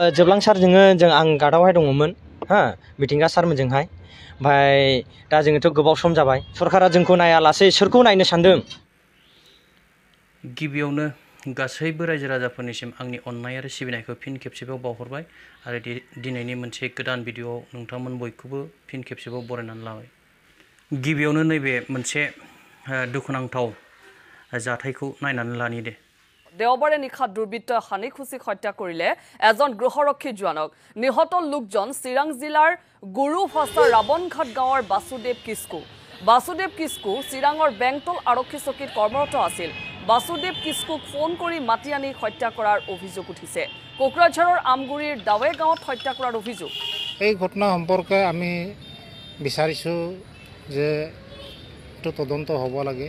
जोबलांसार जों आं गार्डआवहाय दङमोन हा मिथिंगा सारमोनजोंहाय ओमफ्राय दा जोङोथ' गोबाव सम जाबाय सरकारा जोंखौ नायालासे सोरखौ नायनो सानदों। गिबियावनो गासैबो रायजो राजाफोरनिसिम आंनि अननाय आरो सिबिनायखौ फिन खेबसेबाव बावहरबाय आरो दिनैनि मोनसे गोदान भिडिअ'आव नोंथांमोन बयखौबो फिन खेबसेबाव बरायनानै लाबाय। गिबियावनो नैबे मोनसे दुखुनांथाव जाथायखौ नायनानै लानि दे। দেওবাৰে নিশা দুৰ্বৃত্তই হানিখুচিক হত্যা কৰিলে এজন গৃহৰক্ষী জোৱানক। নিহত লোকজন চিৰাং জিলাৰ গুৰুভাষা ৰাৱণঘাট গাঁৱৰ বাসুদেৱ কিস্কু। বাসুদেৱ কিস্কু চিৰাঙৰ বেংটল আৰক্ষী চকীত কৰ্মৰত আছিল। বাসুদেৱ কিস্কুক ফোন কৰি মাতি আনি হত্যা কৰাৰ অভিযোগ উঠিছে। কোকৰাঝাৰৰ আমগুৰিৰ দাৱে গাঁৱত হত্যা কৰাৰ অভিযোগ। এই ঘটনা সম্পৰ্কে আমি বিচাৰিছো যে তদন্ত হ'ব লাগে।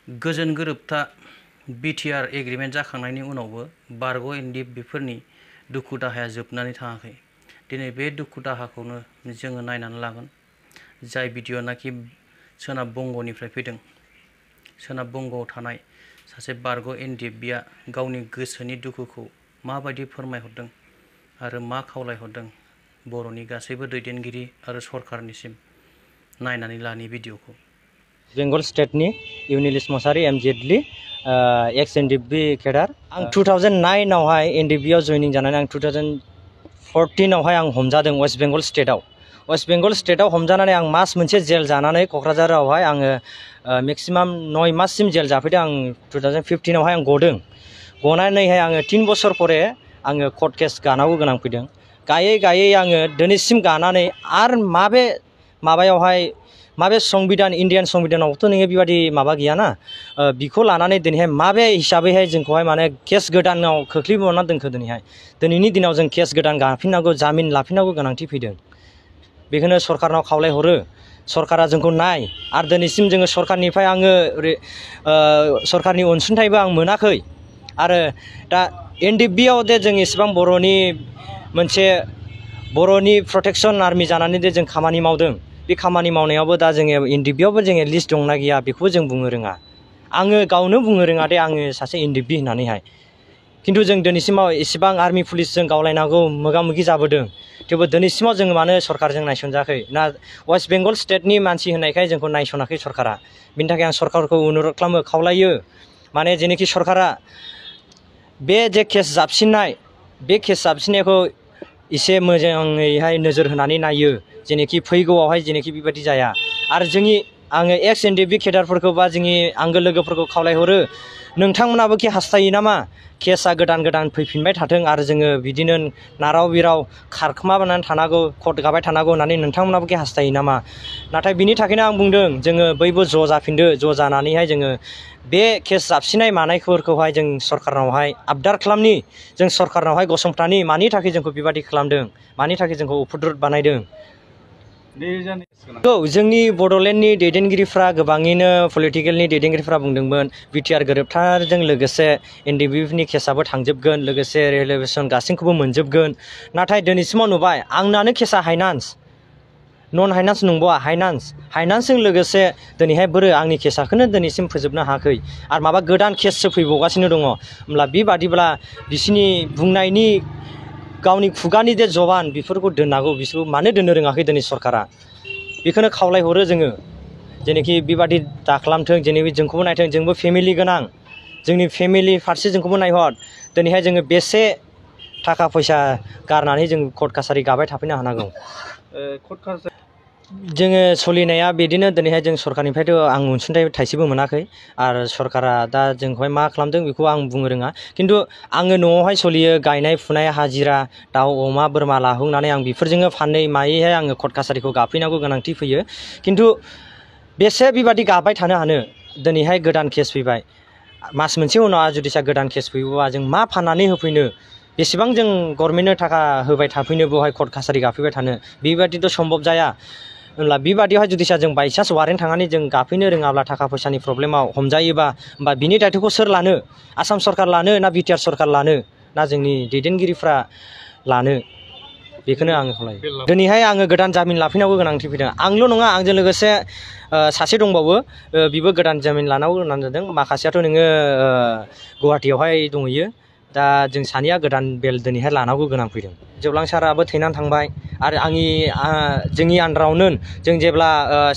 गोजोन गोरोबथा बिटिआर एग्रिमेन्ट जाखांनायनि उनावबो बारग' एनडिएफबिफोरनि दुखु दाहाया जोबनानै थाङाखै। दिनै बे दुखु दाहाखौनो जोङो नायनानै लागोन। जाय भिडिअ'नाखि सोनाब बंग'निफ्राय फैदों। सोनाब बंग'आव थानाय सासे बारग' एनडिएफबिया गावनि गोसोनि दुखुखौ माबायदि फोरमायहरदों आरो मा खावलायहरदों बर'नि गासैबो दैदेनगिरि आरो सरकारनिसिम नायनानै लानि भिडिअ'खौ। बेंगल स्टेटनि इउनिलिस मसारि एमजेडलि एक्स एनडिएफबि केडार आं 2009 आवहाय एनडिएफबिआव जयनिं जानानै आं 2014 आवहाय आं हमजादों वेस्ट बेंगल स्टेटआव। वेस्ट बेंगल स्टेटआव हमजानानै आं मास मोनसे जेल जानानै क'क्राझारावहाय आङो मेक्सिमाम 9 माससिम जेल जाफैदों। आं 2015 आवहाय आं गदों। गनानैहाय आङो 3 बोसोर परे आङो कर्ट केस गानांगौ गोनां फैदों। गायै गायै आङो दिनैसिम गानानै आरो माबायावहाय माबे संबिधान इन्डियान संबिधानावथ' नोङो बेबायदि माबा गैयाना बिखौ लानानै दिनैहाय माबे हिसाबैहाय जोंखौहाय माने केस गोदानाव खोख्लैबावना दोनखो दिनैहाय। दिनैनि दिनाव जों केस गोदान गाफिननांगौ जामिन लाफिननांगौ गोनांथि फैदों। बेखौनो सरकारनाव खावलायहरो सरकारा जोंखौ नाय आरो दिनैसिम जोङो सरकारनिफ्राय आङो सरकारनि अनसुंथाइबो आं मोनाखै। आरो दा एनडिएफबिआव दे जों इसेबां मोनसे बर'नि प्रटेक्शन आर्मि जानानै दे जों खामानि मावदों। बे खामानि मावनायावबो दा जोङो एनडिएफबिआवबो जोङो लिस्ट दंना गैया बेखौबो जों बुंनो रोङा। आङो गावनो बुंनो रोङा दे आङो सासे एनडिएफबि होननानैहाय। खिन्थु जों दिनैसिमाव इसेबां आर्मि पुलिसजों गावलायनांगौ मोगा मोगि जाबोदों। थेवबो दिनैसिमाव जोङो मानो सरकारजों नायसनजायाखै ना वेस्ट बेंगल स्टेटनि मानसि होननायखाय जोंखौ नायसनाखै सरकारा। बिनि थाखाय आं सरकारखौ अनुरद खालामो खावलायो माने जेनोखि सरकारा बे जे केस जाबसिननाय बे केस जाबसिननायखौ एसे मोजाङैहाय नोजोर होनानै नायो जेनोखि फैगौआवहाय जेनोखि बेबायदि जाया। आरो आङो एक्स एनडिएफबि केडारफोरखौ बा जोंनि आंगो लोगोफोरखौ खावलायहरो नोंथांमोनाबो कि हास्थायो नामा केसआ गोदान गोदान फैफिनबाय थाथों आरो जोङो बिदिनो नाराव बिराव खारखोमानानै थानांगौ कर्ट गाबाय थानांगौ होननानै नोंथांमोनाबो कि हास्थायो नामा। नाथाय बिनि थाखायनो आं बुंदों जोङो बयबो ज' जाफिनदो ज' जानानैहाय जोङो बे केस जाबसिननाय मानायफोरखौहाय जों सरकारनावहाय आबदार खालामनि जों सरकारनावहाय गसंथानि मानि थाखाय जोंखौ बेबायदि खालामदों मानि थाखाय जोंखौ उपद्रब बानायदों। जोंनि बड'लेण्डनि दैदेनगिरिफ्रा गोबाङैनो पलिटिकेलनि दैदेनगिरिफ्रा बुंदोंमोन बिटिआर गोरोबथाजों लोगोसे एनडिएफबिनि केसाबो थांजोबगोन लोगोसे रिलेभेसन गासैखौबो मोनजोबगोन। नाथाय दिनैसिमाव नुबाय आंनानो केसा हाइनान्स नन हाइनान्स नंबावा हाइनान्सजों लोगोसे दिनैहाय बोरो आंनि केसाखौनो दिनैसिम फोजोबनो हायाखै आरो माबा गोदान केससो फैबावगासिनो दङ। होमब्ला बेबादिब्ला बिसोरनि बुंनायनि गावनि खुगानि जे जबान बेफोरखौ दोननांगौ बिसोरखौ मानो दोननो रोङाखै दिनै सरकारा। बेखौनो खावलायहरो जोङो जेनोखि बेबादि दाखालामथों जेनोखि जोंखौबो नायथों जोंबो फेमिलि गोनां जोंनि फेमिलि फारसे जोंखौबो नायहर। दिनैहाय जोङो बेसे थाखा फैसा गारनानै जों कर्ट कासारि गाबाय थाफैनो हानांगौ। जोङो सोलिनाया बिदिनो दिनैहाय जों सरकारनिफ्रायथ' आं अनसुंथाइ थाइसेबो मोनाखै आरो सरकारा दा जोंखौहाय मा खालामदों बेखौ आं बुंनो रोङा। खिन्थु आङो न'आवहाय सोलियो गायनाय फुनाय हाजिरा दाउ अमा बोरमा लाहुंनानै आं बेफोरजोंनो फानै मायैहाय आङो कर्ट कासारिखौ गाफैनांगौ गोनांथि फैयो। खिन्थु बेसे बेबादि गाबाय थानो हानो दिनैहाय गोदान केस फैबाय मास मोनसे उनाव जुदिसा गोदान केस फैयोबा जों मा फाननानै होफैनो बेसेबां जों गभर्नमेन्टनो थाखा होबाय थाफैनो बेवहाय कर्ट कासारि गाफैबाय थानो बेबादिथ' सम्भब जाया। होमब्ला बेबादियावहाय जुदिसा जों बायसान्स वारेन्ट थांनानै जों गाफैनो रोङाब्ला थाखा फैसानि प्रब्लेमाव हमजायोबा होमबा बिनि दायथ'खौ सोर लानो आसाम सरकार लानो ना बिटिआर सरकार लानो ना जोंनि दैदेनगिरिफ्रा लानो बेखौनो आङो खावलायो। दिनैहाय आङो गोदान जामिन लाफैनांगौ गोनांथि फैदों। आंल' नङा आंजों लोगोसे सासे दंबावो बिबो गोदान जामिन लानांगौ होननानै जादों। माखासेयाथ' नोङो गुवाहाटियावहाय दंहैयो दा जों सानैया गोदान बेल दिनैहाय लानांगौ गोनां फैदों जोबलां साराबो थैनानै थांबाय आरो जोंनि आन्दारावनो जों जेब्ला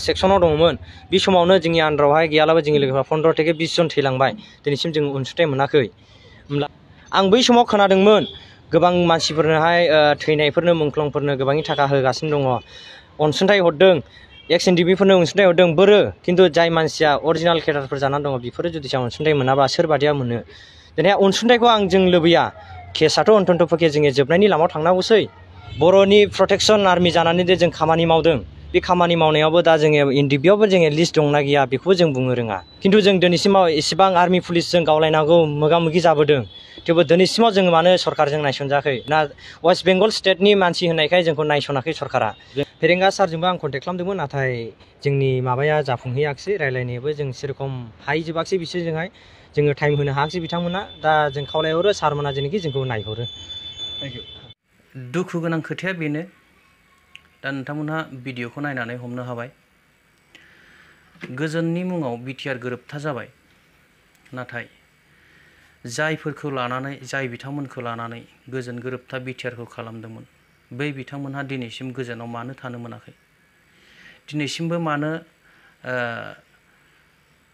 सेक्सनाव दङमोन बे समावनो जोंनि आन्दारावहाय गैयालाबो जोंनि लोगोफ्रा 15 থেকে 20 जन थैलांबाय दिनैसिम जों अनसुंथाइ मोनाखै होमब्ला आं बै समाव खोनादोंमोन गोबां मानसिफोरनोहाय थैनायफोरनो मुंख्लंफोरनो गोबांनि थाखा होगासिनो दङ अनसुंथाइ हरदों एक्स एनडिएफबि अनसुंथाइ हरदों बोरो खिन्थु जाय मानसिया अरिजिनाल केडारफोर जानानै दङ बेफोरो जुदि अनसुंथाइ मोनाबा सोरबादिया मोनो दिनै अनसुंथाइखौ आं जों लुबैया केसाथ' अन्तन्त पके जोङो जोबनायनि लामायाव थांनांगौसै बर'नि प्रटेक्शन आर्मि जानानै जे जों खामानि मावदों बे खामानि मावनायावबो दा जोङो एनडिएफबियावबो जोङो लिस्ट दंना गैया बेखौबो जों बुंनो रोङा खिन्थु जों दिनैसिमाव एसेबां आर्मि पुलिसजों गावलायनांगौ मोगा मोगि जाबोदों थेवबो दिनैसिमाव जोङो मानो सरकारजों नायसनजायाखै ना वेस्ट बेंगल स्टेटनि मानसि होननायखाय जोंखौ नायसनाखै सरकारा फेरेंगा सारजोंबो आं कन्टेक्ट खालामदोंमोन नाथाय जोंनि माबाया जाफुंहैयाखिसै रायलायनायाबो जों सेरखम हायजोबाखिसै बिसोरजोंहाय जोङो टाइम होनो हायाखिसै बिथांमोना दा जों खावलायहरो सारमोना जेनोखि जोंखौ नायहरो दुखु गोनां खोथाया बेनो दा नोंथांमोनहा भिडिअखौ नायनानै हमनो हाबाय गोजोननि मुङाव बिटिआर गोरोबथा जाबाय नाथाय जायफोरखौ लानानै जाय बिथांमोनखौ लानानै गोजोन गोरोबथा बिटिआरखौ खालामदोंमोन बै बिथांमोनहा दिनैसिम गोजोनाव मानो थानो मोनाखै दिनैसिमबो मानो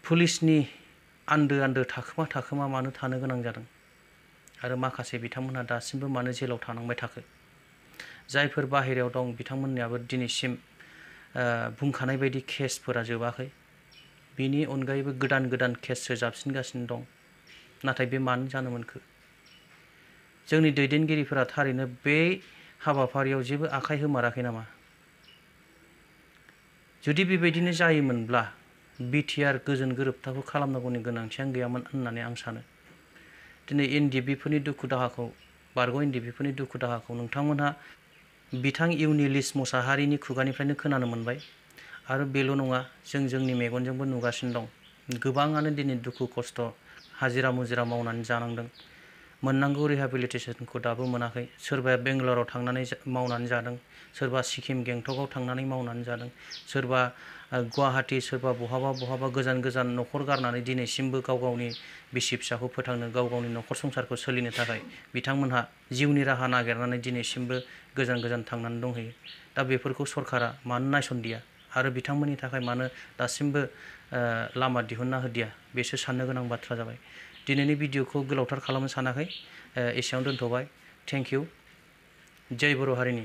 पुलिसनि आन्दो थाखोमा मानो थानो गोनां जादों आरो माखासे बिथांमोनहा दासिमबो मानो जेलाव थानांबाय थाखो जायफोर बाहेरायाव दं बिथांमोननियाबो दिनैसिम बुंखानाय बायदि केसफोरा जोबाखै बिनि अनगायैबो गोदान केससो जाबसिनगासिनो दं नाथाय बे मानो जानो मोनखो जोंनि दैदेनगिरिफोरा थारैनो बे हाबाफारियाव जेबो आखाइ होमाराखै नामा जुदि बेबायदिनो जायोमोनब्ला बिटिआर गोजोन गोरोबथाखौ खालामनांगौनि गोनांथियानो गैयामोन होननानै आं सानो दिनै एनडिएफबिफोरनि दुखु दाहाखौ बारग' एनडिएफबिफोरनि दुखु दाहाखौ नोंथांमोनहा बिथां इउनिलिस मोसाहारिनि खुगानिफ्रायनो खोनानो मोनबाय आरो बेल' नङा जोंनि मेगनजोंबो नुगासिनो दं गोबाङानो दिनै दुखु खस्थ' हाजिरा मुजिरा मावनानै जानांदों मोननांगौ रिहेबिलिटेसनखौ दाबो मोनाखै सोरबाया बेंगालराव थांनानै मावनानै जादों सोरबा सिक्किम गेंटकआव थांनानै मावनानै जादों सोरबा गुवाहाटि सोरबा बहाबा गोजान न'खर गारनानै दिनैसिमबो गावनि बिसि फिसाखौ फोथांनो गावनि न'खर संसारखौ सोलिनो थाखाय बिथांमोनहा जिउनि राहा नागिरनानै दिनैसिमबो गोजान थांनानै दंहैयो दा बेफोरखौ सरकारा मानो नायसनदिया आरो बिथांमोननि थाखाय मानो दासिमबो लामा दिहुनना होदिया बेसो साननो गोनां बाथ्रा जाबाय दिनैनि भिडिअखौ गोलावथार खालामनो सानाखै एसेयावनो दोनथ'बाय थेंक इउ जय बर' हारिनि